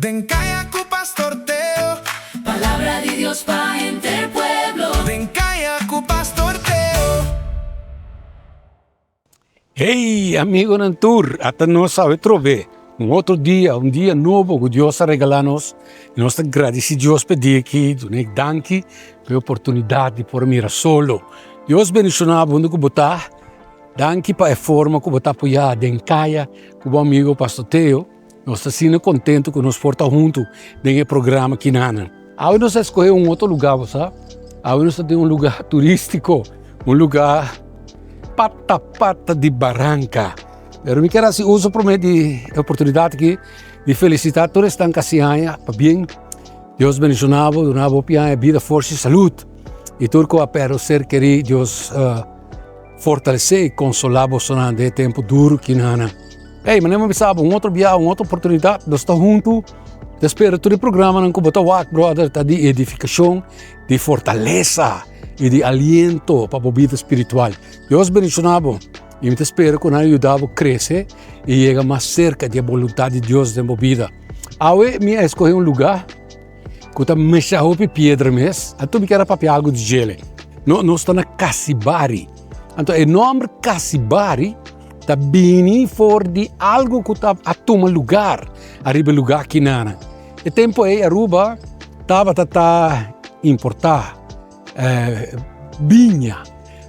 Den Kaya ku Pastor Teo. Palabra di Dios pa henter pueblo. Den Kaya ku Pastor Teo. Hey, amigonan tur, ata nos awe trobe. Un otro dia, un dia nobo ku Dios a regalá nos. I nos ta gradisí Dios pa e dia aki, dun'é danki pa e oportunidat di por mira solo. Dios bendishoná bo unda ku bo ta. Danki pa e forma ku bo ta apoyá Den Kaya ku bo amigo Pastor Teo. Nos ta asina kontentu ku nos por ta huntu den e programa kinanan. Awe nos a skohe un otro lugá, bo sa. Awe nos ta den un lugá turístiko, un lugá pata pata di baranka. Pero mi kier hasi uso promé di e oportunidat aki di felisitá tur esnan ku hasi aña pabien. Dios bendishoná bo, duna bo hopi aña, bida, forsa i salud. I tur ku a pèrdè un ser kerí, Dios Fortalesé i konsolá bosonan den e tempu duru kinanan. Ey, manera mi a bisa bo, un otro biaha, un otro oportunidat, nos ta huntu. Ta spera tur e programanan ku bo ta wak, brother, ta di edifikashon, di fortalesa i di aliento pa bo bida spiritual. Dios bendishoná bo i mi ta spera ku nan a yuda bo krese i yega mas serka di e boluntat di Dios den bo bida. Awe mi a eskohe un lugá. Ku ta mesha hopi piedra mes. Anto mi kier a papia algu di djele. No, nos ta na Casibari. Anto e nomber Casibari ta bini for di algu ku ta a tuma lugar ariba e lugar kinana. E tempo ei Aruba tabata ta importa biña.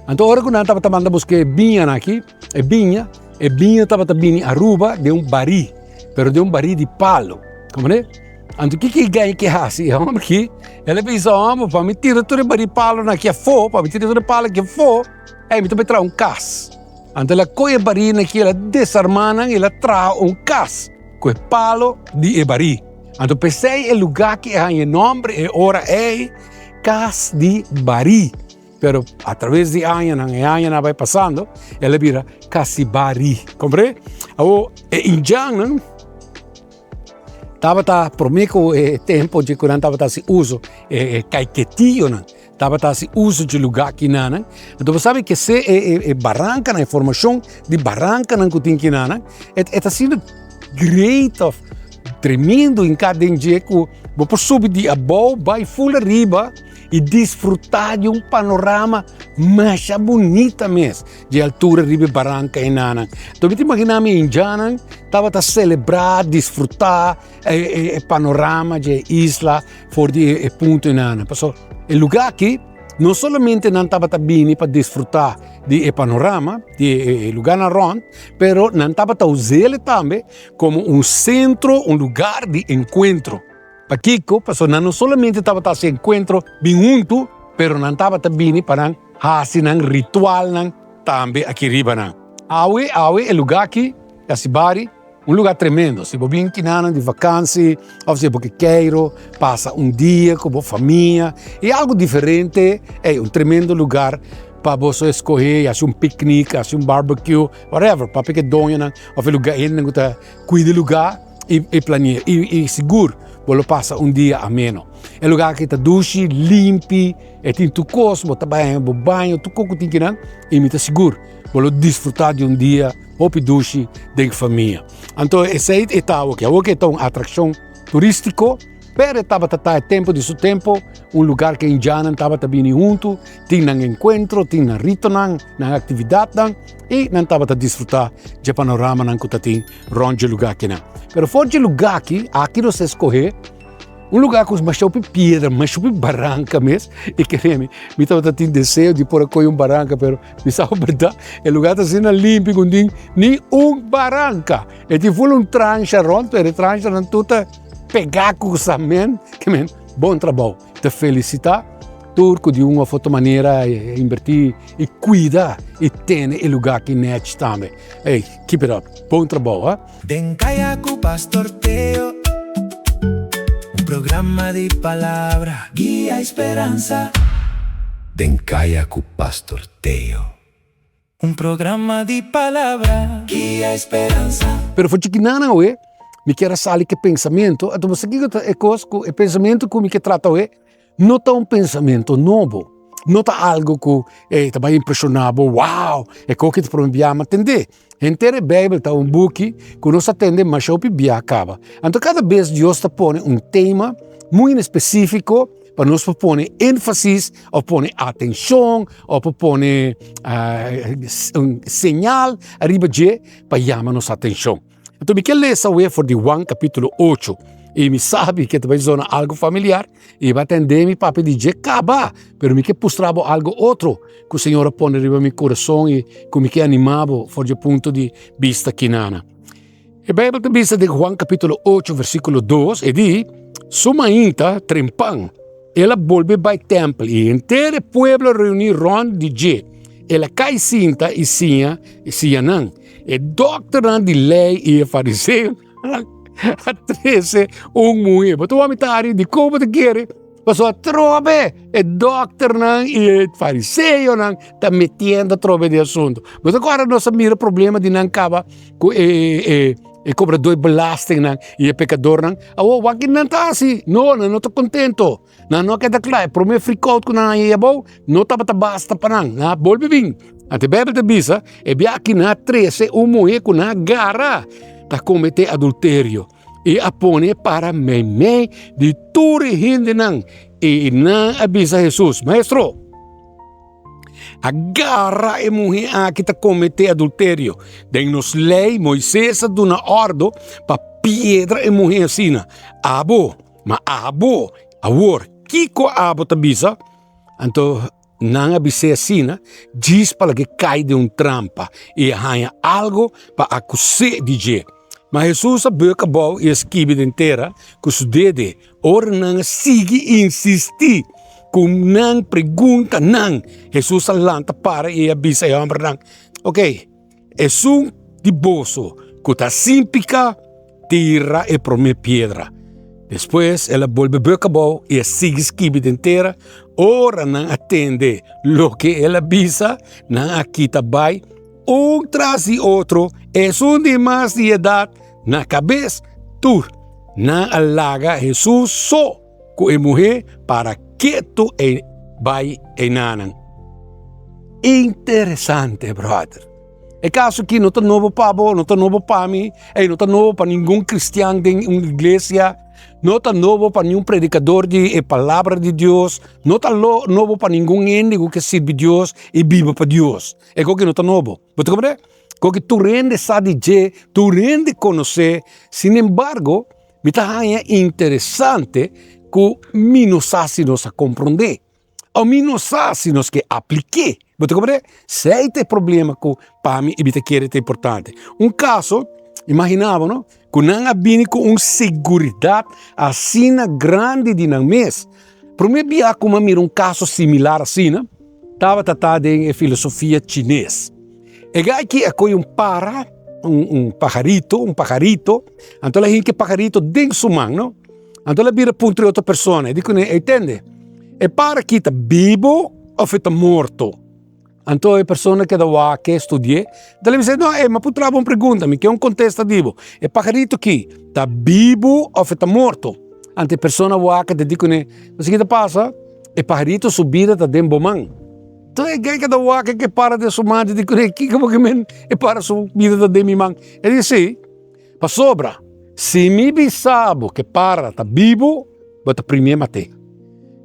Anto ora ku nan tabata manda buska e biñanan aki, e biña, e biña tabata bini Aruba den un barí, pero den un barí di palo. Komprende? Anto kiko e gai ke hasi? E hòmber aki, el a bisa, Hòmber, pa mi tira tur e barí palonan aki afó, pa mi tira tur e palo aki afó, ei, mi ta bai traha un kas. Anto el a kohe e barínan aki, el a desarmá nan, el a traha un kas ku e palo di e barí. Anto p'esei e lugá aki a haña e nòmber e ora ei, Kas di Barí. Pero a traves di añanan, e añanan a bai pasando, el a bira Kasibari. Komprende? Awor, e indjannan tabata promé ku e tempo dje ku nan tabata hasi uso e kaiketionan tabata hasi uso dje lugá kinanan. Anto bo sabi ke se e e barankanan, e formashon di barankanan ku tin kinanan, e ta asina great òf tremendo hinká den dje ku bo por subi di abou bai ful ariba i disfrutá di un panorama masha bunita mes di altura riba e baranka enanan. Anto mi ta imaginá mi indjannan tabata selebrá, disfrutá e panorama di e isla for di e punto enanan. Pasobra e lugá aki no solamente nan tabata bini pa disfrutá di e panorama di e lugánan rònt, pero nan tabata us'el tambe komo un sentro, un lugar di enkuentro. Pakiko? Pasobra nan no solamente tabata hasi enkuentro bin huntu, pero nan tabata bini pa nan hasi nan ritualnan tambe aki riba nan. Awe, awe e lugá aki, Casibari, un lugá tremendo. Si bo bin kinanan di vakansi òf si bo ke keiro pasa un dia ku bo famia, e algu diferente, ey, un tremendo lugar pa boso eskohé i hasi un piknik, hasi un barbecue, whatever, papia ku e doñonan òf e lugá, hendenan ku ta kuida e lugá. I plania i sigur bo lo pasa un dia ameno. E lugar aki ta dushi, limpi, e tin tur kos, bo ta bai bo baño, tur kos ku tin kinan i mi ta sigur bo lo disfruta di un dia hopi dushi den famia. Anto esei e ta awoki. Awoki e ta un atrakshon turistiko, pero e tabata ta e tempo di su tempo un lugar ku e indiannan tabata bini huntu, tin nan enkuentro, tin nan ritonan, nan aktividatnan i nan tabata disfruta dje panoramanan ku ta tin rond dje lugá akinan. Pero for dje lugá aki, aki nos a escoge un lugá ku masha hopi piedra, masha hopi baranka mes, i kere mi, mi tabata tin deseo di por a kohe un baranka, pero mi sa ku bèrdat e lugá ta asina limpi ku no tin ni un baranka. E tin ful un transha rond, pero e transhanan tur ta pegá ku samen, ke men bon trabou. Ta felisitá tur ku di un òf otro manera a inbertí i kuida i tene e lugá aki nèchi tambe. Ey, keep it up. Bon trabou, ha. Den Kaya ku Pastor Teo, un programa di palabra, guia i speransa. Den Kaya ku Pastor Teo. Un programa di palabra, guia i speransa. Pero for chikinana awe, mi kier a sali ku e pensamentu, anto bo sa kiko ta e kos ku e pensamentu ku mi ke trata awe no ta un pensamentu nobo. No ta algo ku ta bai impreshoná bo, wow, e koki ta prome biaha mi a tendé. Henter e Beibel ta un buki ku nos a tende masha hopi biaha kaba. Anto kada bes Dios ta pone un tema muy en espesífiko pa nos por pone énfasis òf pone atenshon òf por pone un señal ariba dje pa yama nos atenshon. Anto mi ke lesa awe for di Juan kapítulo ocho i mi sabi ke ta bai zona algu familiar i bo a tende mi papia di dje kaba, pero mi ke pustra bo algu otro ku Señor a pone riba mi kurason i ku mi ke anima bo for dje punto di bista kinana. E Beibel ta bisa den Juan kapítulo ocho versíkulo dos, e di, Su mainta trempan, el a bolbe bai tèmpel i henter e pueblo a reuní rònt di dje. El a kai sinta i siña i siña nan. E dòkternan di lei i e fariseonan a trese un muhé. Bo ta wak mi ta hari dikon bo ta kere? Pasobra atrobe e dòkternan i e fariseonan ta metiendo atrobe den e asuntu. Bo ta kòrda nos a mira problema di nan kaba ku e e e kobradó di belastingnan i e pekadornan? Awor wak nan ta hasi? No, nan no ta kontento. Nan no a keda kla. E promé frikout ku nan a haña abou no tabata basta pa nan. Nan a bolbe bin. Anto e Beibel ta bisa, e biaha aki nan a trese un muhé ku nan a gara ta kometé adulterio. I a pone para meimei di tur e hendenan. I nan a bisa Hesus, Maestro, a gara e muhé aki ta kometé adulterio. Den nos lei, Moises a duna òrdu pa piedra e muhé asina. Abo, ma abo, awor, kiko abo ta bisa? Anto nan a bis'é asina djis pa lag'é kai den un trampa i a haña algu pa akus'é di dje. Ma Hesus a bùk abou i a skibi den tera ku su dede. Ora nan a sigui insistí ku nan preguntanan, Hesus a lanta para i a bisa e hòmbernan, Oke, Esun di boso ku ta sin piká, tira e promé piedra. Despues el a bolbe bek abou i a sigui skibi den tera. Ora nan a tende loke el a bisa, nan a kita bai un tras di otro, esun di mas di edat na kabes tur. Nan a laga Hesus so ku e muhé para ketu e bai einanan. Interesante, brother. E kaso aki no ta nobo pa bo, no ta nobo pa mi, ei no ta nobo pa ningun kristian den un iglesia, no ta nobo pa ningun predikador di e palabra di Dios, no ta nobo pa ningun hende ku ke sirbi Dios i biba pa Dios. E koki no ta nobo. Bo ta komprende? Koki tur hende sa di dje, tur hende konosé. Sin embargo, mi ta haña interesante ku mi no sa si nos a komprondé. O mi no sa si nos ke aplik'é. Bo ta komprendé? Esei ta e problema ku pa mi i mi ta kere ta importante. Un kaso, imaginá bo no, ku nan a bini ku un seguridat asina grandi di nan mes. Promé bia ku mi a mira un kaso similar asina, tabata ta den e filosofia chines. E gai aki a kohe un para, un un paharito, un paharito, anto el a hinka e paharito den su man no. Anto el a bira puntra e otro persona, e di kuné, Ey tende, e para aki ta bibo òf e ta morto? Anto e persona keda wak e studi'é, anto el a bisa, No, ey, mi a puntra bo un pregunta, mi ke un kontesta di bo, e paharito aki ta bibo òf e ta morto? Anto e persona wak e ta di kuné, Bo sa ki ta pasa? E paharito su bida ta den bo man. Anto e gei keda wak e ke para den su man, e di kuné, Kiko bo ke men e para su bida ta den mi man? E di, Si. Pasobra, si mi bisa bo ke para ta bibu, bo ta prim'é mat'é.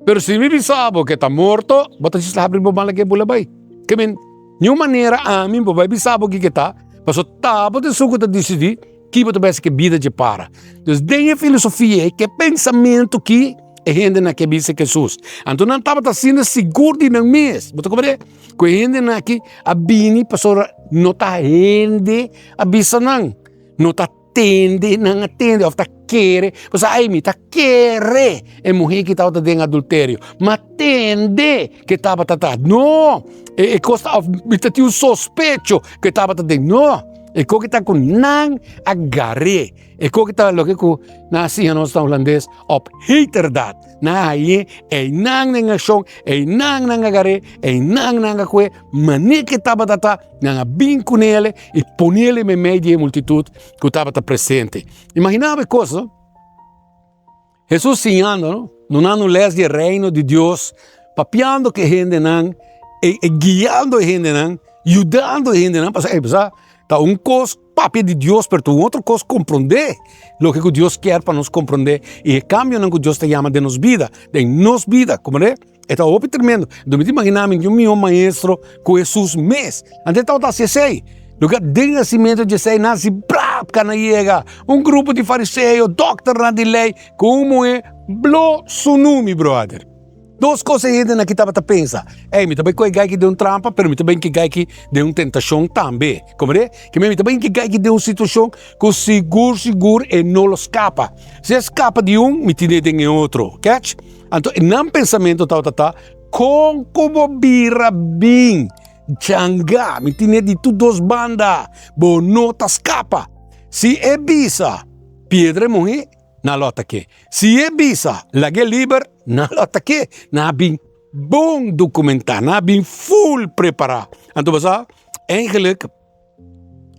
Pero si mi bisa bo ke ta morto, bo ta djis habri bo man lag'é bula bai. Ke men, niun manera ami bo bai bisa bo kiko ta, pasobra ta bo ta esun ku ta disidí ki bo ta bai hasi ku e bida dje para. Dus den e filosofia ei, ke pensamentu ki e hendenan ke bisa Hesus. Anto nan tabata asina sigur di nan mes. Bo ta komprendé? Ku e hendenan aki a bini pasobra no ta hende a bisa nan, no ta tende nan a tende of ta kere, pasobra ay mi ta kere e muhé ki tabata den adulterio, ma tende ke tabata ta, no, e kos ta of mi ta tin un sospecho ke tabata den, no, e kos ki ta ku nan a gar'é. E koki ta loke ku nan a siña nos na hulandes op heterdaad. Nan a hañ'é einan den akshon, einan nan a gar'é, einan nan a kue, manera ku e tabata ta, nan a bin kunele i ponele meimei di e multitut ku tabata presente. Imaginá bo e kos, no? Hesus siñando, no? Dunando un les di e reino di Dios. Papiando ku e hendenan, e e guiando e hendenan, yudando e hendenan, pasobra ey sa ta un kos papia di Dios, pero ta un otro kos komprondé loke ku Dios kier pa nos komprondé i e kambionan ku Dios ta yama den nos bida, den nos bida, komprendé? E ta hopi tremendo. Enton mi ta imaginá mi tin un mihó maestro ku Hesus mes. Antes e tabata hasi esei. Loke den nasimentu di esei nan hasi brap kana yega un grupo di fariseo, dòkternan di lei ku un muhé blo sunú, mi bròder. Dos kos e hendenan aki tabata pensa, Ey, mi ta bai ku e gai aki den un trampa, pero mi ta bai ku e gai aki den un tentashon tambe. Komprendé? Ke mi ta bai ku e gai aki den un situashon ku sigur sigur e no lo skapa. Si e skapa di un, mi tine den e otro. Catch? Anto nan pensamentu tabata ta, Kon ku bo bira bin changa? Mi tine di tur dos banda, bo no ta skapa. Si e bisa, Piedra e muhé, nan lo atak'é. Si e bisa, Lag'é liber, nan lo atak'é. Nan a bin bon dokumentá, nan a bin ful prepará. Anto bo sa, eigenlijk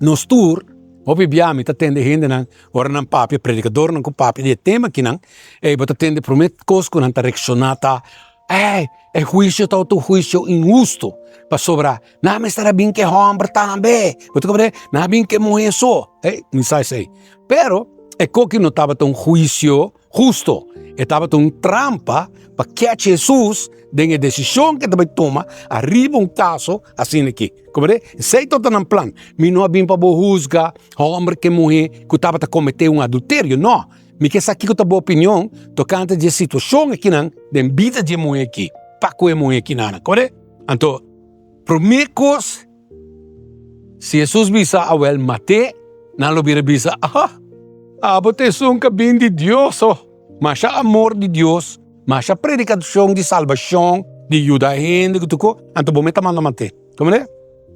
nos tur, hopi bia mi ta tende hendenan ora nan papia, predikadornan ku papia di e tema akinan, ey bo ta tende promé kos ku nan ta reakshoná ta, ey, e huisio ta otro huisio inhusto, pasobra nan mester a bin ku e hòmber tambe, bo ta komprendé? Nan a bin ku e muhé so, ey, mi sa esei. Pero e koki no tabata un huisio husto, e tabata un trampa pa catch Hesus den e desishon ku e ta bai tuma ariba un kaso asina aki. Komprendé? Esei tabata nan plan. Mi no a bin pa bo husga hòmber ke muhé ku tabata kometé un adulterio. No. Mi ke sa kiko ta bo opinion tokante di e situashon akinan den bida di e muhé aki, pa ku e muhé akinana. Komprendé? Anto, promé kos. Si Hesus bisa, Awel, mat'é, nan lo bira bisa, Aha, abo ta esun ku a bin di Dios! Oh, masha amor di Dios, masha predikashon di salbashon, di yuda hende ku tur kos, anto bo mes ta manda mat'é. Komprende?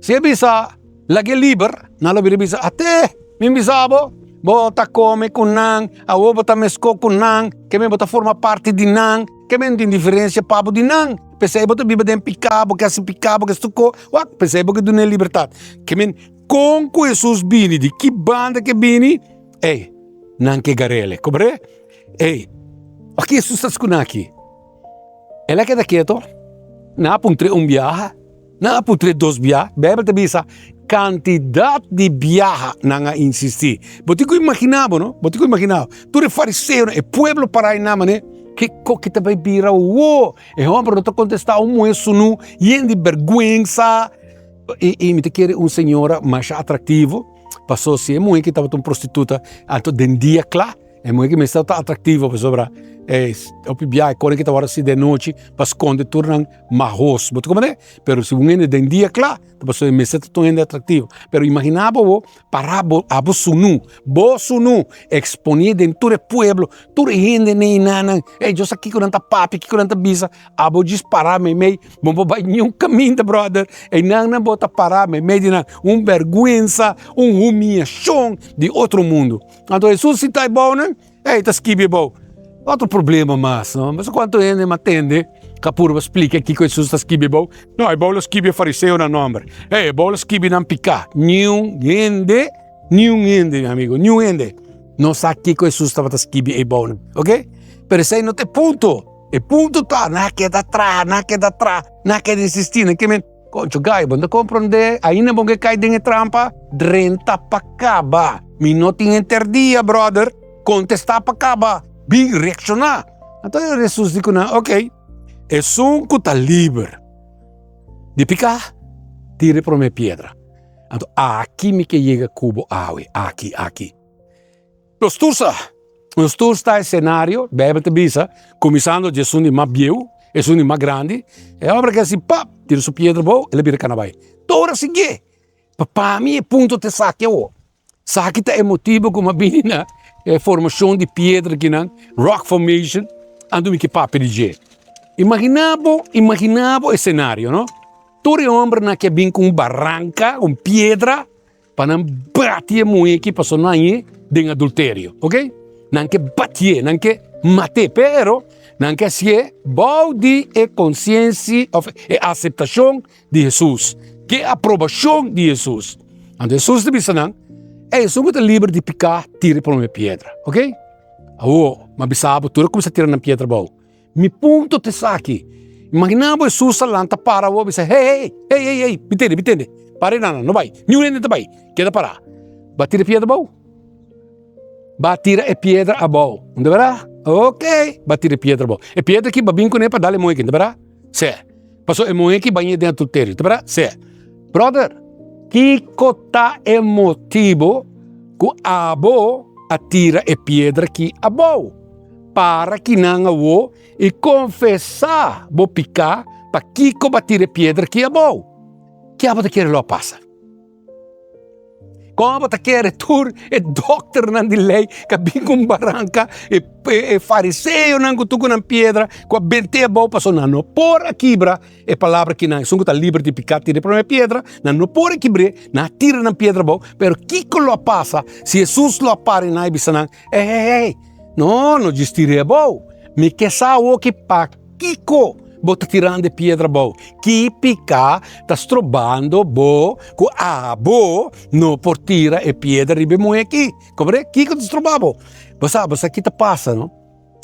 Si e bisa, Lag'é liber, nan lo bira bisa, At'é, mi bisa bo, bo ta kome ku nan, awor bo ta meskó ku nan, ke men bo ta forma parti di nan, ke men tin diferensia pa bo di nan. P'esei bo ta biba den piká, bo ke hasi piká, bo ke stuko, wak, p'esei bo ke dun'é libertat. Ke men, kon ku Hesus bini, di ki banda ke bini, ey, nan ke gar'el. Komprendé? Ey, wak Hesus ta skuna aki. El a keda keto, nan a puntr'é un biaha, nan a puntr'é dos biaha, Beibel ta bisa, kantidat di biaha nan a insistí. Bo tin ku imaginá bo, no? Bo tin ku imaginá bo. Tur e fariseonan, e pueblo pará einan manera, Kiko ki ta bai bira awor? E hòmber no ta kontestá, un muhé sunú, yen di bèrgwensa. I, i mi ta kere un señora masha atraktivo, paso si e muhé ki tabata un prostituta, anto den dia kla, e muhé ki mester ta atraktivo pasobra e hopi biaha e kore ki ta wòrdu hasi den nochi pa skonde tur nan mahos, bo ta komprende? Pero si un hende den dia kla, ta pasobra e mester ta un hende atraktivo. Pero imaginá bo awor, Para bo abo sunu, bo sunu, eksponé den tur e pueblo, tur e hende neinanan, ey Dios sa kiko nan ta papia, kiko nan ta bisa, abo djis para meimei, bo no por bai niun kaminda brother, einan nan bo ta para meimei di nan, un bèrgwensa, un humiashon di otro mundu. Anto Hesus sinta ebou nan, Ey ta skibi abou. Otro problema mas, no? Mester cuanto hende ma tende ka purba splica kico Jesus ta skibi abou. No, abou lo skibi e fariseonan nomber. Ey, abou lo skibi nan pica. Niun hende, niun hende, mi amigo, niun hende no sa kico Jesus tabata skibi abou nan, ok? Pero esey no ta e punto. E punto ta, nan a keda traha, nan a keda traha, nan a keda insisti, nan ke men. Concho gai, bo no ta comprende, ainda bo ke cay den e trampa? Drenta pa caba. Mi no tin henter dia, brother. Contesta pa caba. Bin reacciona. Anto Jesus di cu nan, ok, esun cu ta liber di pica, tira e prome piedra. Anto aki mi ke yega cu bo awe, aki, aki. Nos tur sa, nos tur sta e senario, Bijbel ta bisa, kuminsando di esun di mas bieu, esun di mas grandi, e homber ke hasi pap, tira su piedra abou, el a bira kana bai. Tur a siguié. Pa pa mi e punto ta esaki awor. Esaki ta e motibu ku mi a bini na e formashon di piedra akinan, rock formation, anto mi ke papia di dje. Imaginá bo, imaginá bo e senario, no? Tur e hombernan ke a bin ku un baranka, un piedra, Pa nan bati e muhé ki pasó nan e den adulterio, ok? Nan ke batié, nan ke mat'é, pero nan ke hasié bou di e konsiensi òf e aseptashon di Hesus, ke aprobashon di Hesus. Anto Hesus ta bisa nan, Ey, esun ku ta liber di piká, tira e promé piedra, ok? Awor, mi a bisa bo, tur a kuminsá tira nan piedra bou. Mi punto ta esaki. Imaginá bo Hesus a lanta para awor bisa, Hey, hey, hey, hey, hey, mi tende, mi tende, para einan, no bai, niun hende ta bai, keda pará. Bo a tira e piedra abou? Bo a tira e piedra abou, no ta berdad? Ok, bo a tira e piedra abou. E piedra aki bo a bin kuné pa dal e muhé aki, no ta berdad? Sè. Pasobra e muhé aki bañ'é den adulterio, ta berdad? Sè. Brother, kiko ta e motibo ku abo a tira e piedra aki abou? Para kinan awo i konfesá bo piká, pakiko bo a tira e piedra aki abou? Ke abo ta kere lo a pasa? Kon abo ta kere tur e dòkternan di lei ku a bin ku un baranka, e e fariseonan ku tur ku nan piedra ku a bent'é abou pasobra nan no por a kibra e palabra ki nan esun ku ta liber di piká tira e promé piedra, nan no por a kibr'é, nan a tira nan piedra abou. Pero kiko lo a pasa si Hesus lo a para i nan a bisa nan, Ei, ei, ei, no, no djis tir'é abou, mi ke sa awoki pakiko bo ta tirando e piedra abou. Ki piká ta strobando bo ku abo no por tira e piedra riba e muhé aki? Komprende? Kiko ta stroba bo? Bo sa, bo sa ki ta pasa, no?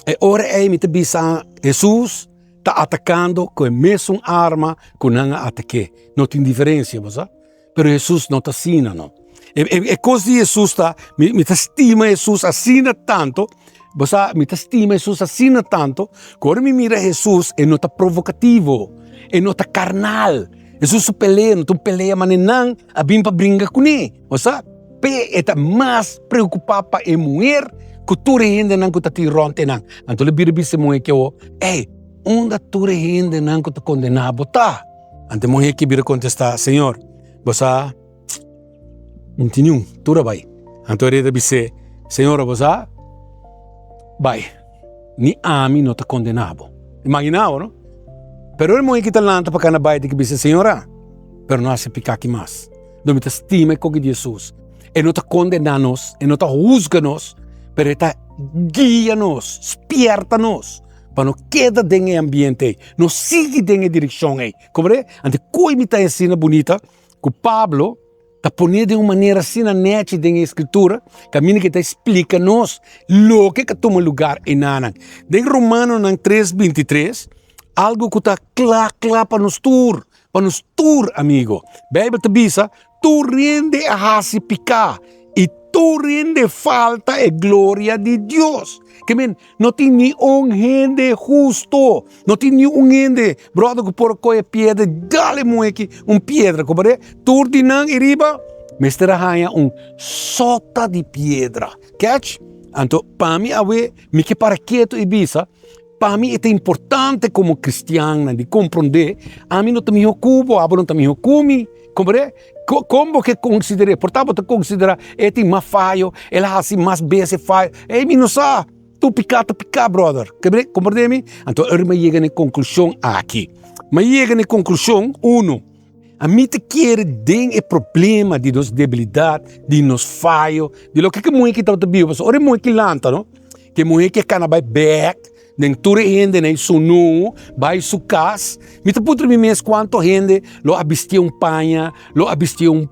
E ora ei mi ta bisa Hesus ta atakando ku e mesun arma ku nan a atak'é. No tin diferensia, bo sa. Pero Hesus no ta asina, no. E, e, e kos di Hesus ta, mi, mi ta stima Hesus asina tanto, bo sa, mi ta stima Hesus asina tanto, ku ora mi mira Hesus, e no ta provokativo, e no ta karnal. Hesus su pelea no ta un pelea manera nan a bin pa bringa kuné, bo sa. Pe e ta mas preokupá pa e muher ku tur e hendenan ku ta tin rònt e nan. Anto lo bira bisa e muher ke awor, Ey, unda tur e hendenan ku ta kondená bo ta? Anto e muhé ki bira kontestá, Señor, bo sa, N tin niun, tur a bai. Anto e rei ta bis'é, Señora, bo sa, bai, ni ami no ta kondená bo. Imaginá bo, no? Pero e muhé ki ta lanta pa kana bai, ta bisa, Señora, pero no hasi piká aki mas. No mi ta stima e koki di Hesus. E no ta kondená nos, e no ta husga nos, pero e ta guia nos, spierta nos. Pa no keda den e ambiente ei, no sigui den e direkshon ei. Komprende? Anto koe mi ta asina bunita ku Pablo ta pone den un manera asina nechi den e Skritura, kaminda ku e ta splika nos loke ka tuma lugar enanan. Den Romanonan tres bintitres, algu ku ta kla kla pa nos tur, pa nos tur amigo. Beibel ta bisa, Tur hende a hasi piká i tur hende falta e gloria di Dios. Ke men, no tin ni un hende husto, no tin ni un hende, bròder, ku por a kohe piedra i dal e muhé aki un piedra, komprendé? Tur di nan i riba mester a haña un sota di piedra. Catch? Anto, pa mi awe, mi ke para ketu i bisa, Pa mi e ta importante komo kristiannan di komprondé, ami no ta mihó ku bo, abo no ta mihó ku mi. Komprendé? Kon bo ke konsider'é? Por ta bo ta konsiderá e tin mas fayo, el a hasi mas bes e fayo. Ey, mi no sa. Tur piká ta piká, bròder. Komprendé mi? Anto ora mi a yega na e konklushon aki. Mi a yega na e konklushon, uno, ami ta kere den e problema di nos debilidat, di nos fayo, di loke ku e muhé ki tabata biba. Pasobra ora e muhé ki lanta, no? Ke muhé ke kana bai bèk den tur e hendenan sunu bai su kas. Mi ta puntra mi mes kuantu hende lo a bistié un paña, lo a bistié un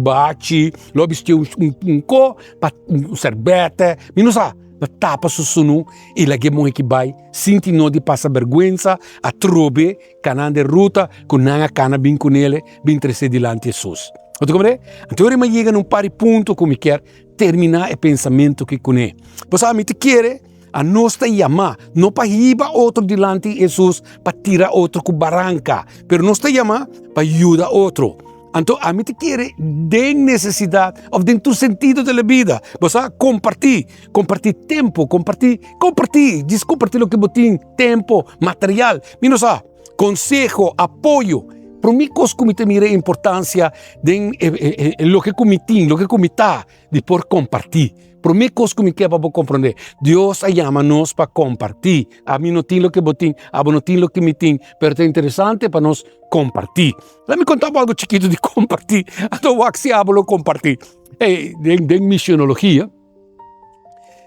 bachi, lo a bistié un ko pa un sèrbètè, mi no sa, pa tapa su sunu i laga e muhé ki bai sinti no di pasa bèrgwensa atrobe kana den ruta ku nan a kana bin kunele bin tresé dilanti Hesus. Bo ta komprendé? Anto ora mi a yega na un par di punto ku mi kier terminá e pensamentu ki kuné. Bo sa, mi ta kere a nos ta yamá, no pa hiba otro dilanti Hesus pa tira otro ku baranka, pero nos ta yamá pa yuda otro. Anto ami ta kere den nesesidat òf den tur sentido di la bida. Bo sa, kompartí, kompartí tempu, kompartí, kompartí, djis kompartí loke bo tin, tempu, material, mi no sa. Konseho, apoyo. Promé kos ku mi ta mira e importansia den e loke ku mi tin, loke ku mi ta, di por kompartí. Promé kos ku mi ke pa bo komprondé, Dios a yama nos pa kompartí. Ami no tin loke bo tin, abo no tin loke mi tin, pero ta interesante pa nos kompartí. Laat mi konta bo algu chikitu di kompartí, anto wak si abo lo kompartí. Ey, den misionologia.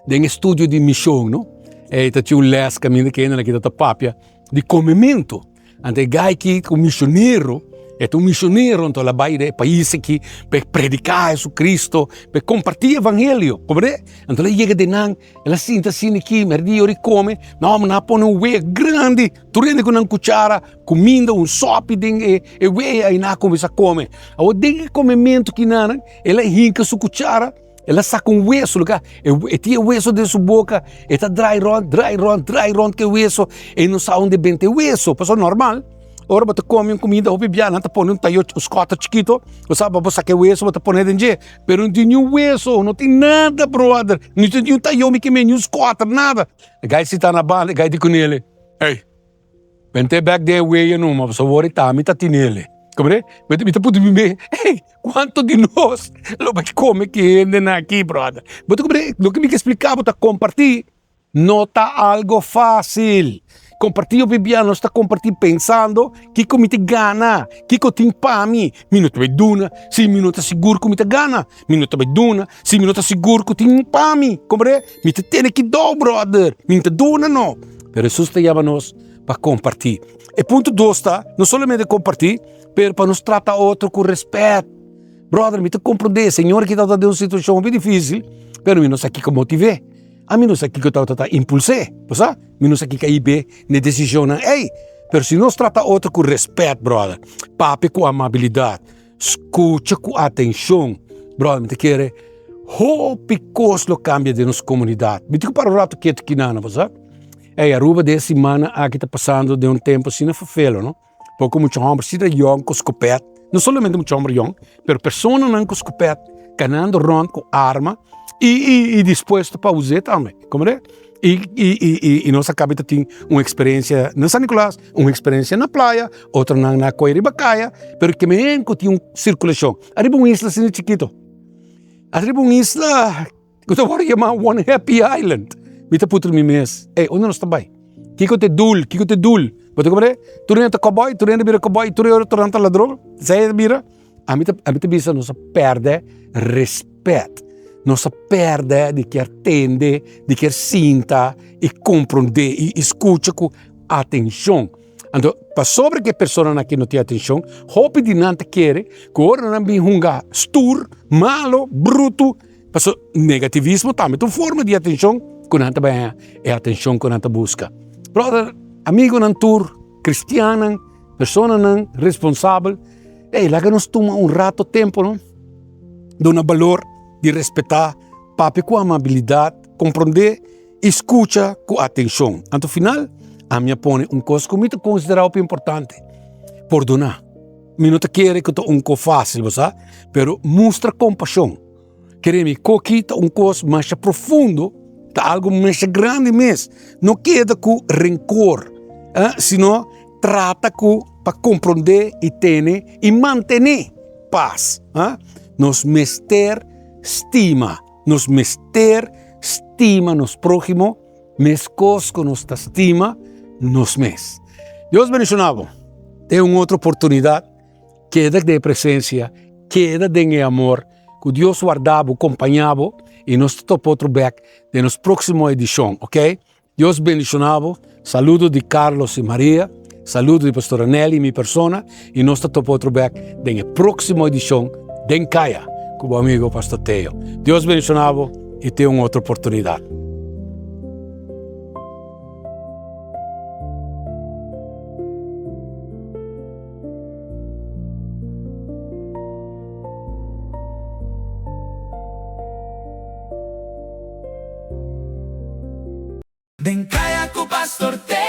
Den estudio di mishon no e ta tin un les kaminda ku hende nan kita ta papia di komementu. Anto e gai ki ku mishonero E ta un misionero, anto el a bai den e pais aki pa e prediká Jesucristo, pa e kompartí evangelio, komprendé? Anto el a yega den nan, el a sinta asina aki, mèrdia ora e kome, nan hòmbernan a pone un wea grandi, tur hende ku nan kuchara, kuminda, un sòpi den e wea, i nan a kuminsá kome. Awor den e komementu kinan, el a hinka su kuchara, El a saca un hueso, lo e tin e hueso den su boca, e ta draai rond, draai rond, draai rond cu e hueso, e no sa unda benta e hueso, pasobra normal, ora bo ta come un comida hopi bia nan ta pone un tayo, un skota chikito, bo sa pa bo saca e hueso bo ta pone den dje, pero no tin niun hueso, no tin nada brother, no tin niun tayo mi keme, niun skota, nada. E guy sita na banda, e guy di cunele, ey. Bent'é bek den e weya numa, pasobra wor i tami ta tinele. Komprende? Mi ta puntra mi mes, ey, kuantu di nos lo bai kome ki hendenan aki, brother? Bo ta komprende? Loke mi ke splika bo ta kompartí no ta algo fásil. Kompartí hopi bia nos ta kompartí pensando kiko mi ta gana, kiko tin pa mi. Mi no ta bai duna si mi no ta sigur ku mi ta gana. Mi no ta bai duna si mi no ta sigur ku tin pa mi. Komprende? Mi ta tene kidó, brother. Mi no ta duna no. Pero Hesus ta yama nos pa kompartí. E punto dos ta, no solamente kompartí, pero pa nos trata otro ku rèspèt. Brother, mi ta komprondé, señor ki tabata den un situashon hopi difísil, pero mi no sa kiko motiv'é. Ami no sa kiko tabata ta impuls'é, bo sa? Mi no sa kiko a hib'é n'e desishonnan ei. Pero si nos trata otro ku rèspèt, brother, papia ku amabilidat, Skucha ku atenshon. Brother, mi ta kere hopi kos lo kambia den nos komunidat. Mi tin ku para un ratu ketu kinana, bo sa? Ey, Aruba den e simana aki ta pasando den un tempu asina ferfelo, no? Poko mucha hòmber asina yòn ku skopèt, no solamente mucha hòmber yòn, pero personanan ku skopèt kanando rònt ku arma i dispuesto pa us'é tambe, komprende? I nos a kaba ta tin un eksperensia na San Nicolas, un eksperensia na playa, otronan na koe riba kaya, pero kimen ku tin un sirkulashon ariba un isla asina chikito, ariba un isla ku ta wòrdu yamá One Happy Island. Mi ta puntra mi mes, ey, unda nos ta bai? Kiko ta e dul? Kiko ta e dul? Bo ta komprende? Tur hende ta kòbòi, tur hende bira kòbòi, tur otronan ta ladron, esei ta bira. Ami ta ami ta bisa nos a pèrdè respèt, nos a pèrdè di kier tende, di kier sinta i komprondé i skucha ku atenshon. Anto pasobra ku e personanan aki no tin atenshon, hopi di nan ta kere ku ora nan bin hunga stur, malo, brutu, pasobra negativismo tambe ta un forma di atenshon ku nan ta bai haña e atenshon ku nan ta buska. Bròder, amigunan tur, kristiannan, Personanan responsabel, ey, laga nos tuma un rato tempo, no? Duna balor di respetá, papia ku amabilidat, komprondé i skucha ku atenshon. Anto final, ami a pone un kos ku mi ta konsiderá hopi importante, pordoná. Mi no ta kere ku ta un kos fásil, bo sa, pero mustra kompashon. Kere mi, koki ta un kos masha profundo, ta algo masha grandi mes. No keda ku renkor, eh, sino trata ku pa komprondé i tene i mantené pas. Eh. Nos mester stima, nos mester stima nos próhimo meskos ku nos ta stima nos mes. Dios bendishoná bo. Te un otro oportunidat. Keda den e presencia, keda den e amor, ku Dios warda bo, kompaña bo i nos ta topa otro bek den nos próksimo edishon, ok? Dios bendishona bo, saludo di Carlos i Maria, saludo di Pastora Nelly i mi persona i nos ta topa otro bek den e próksimo edishon den Kaya ku bo amigo Pastor Teo. Dios bendishona bo i te un otro oportunidat. Den Kaya ku Pastor Teo.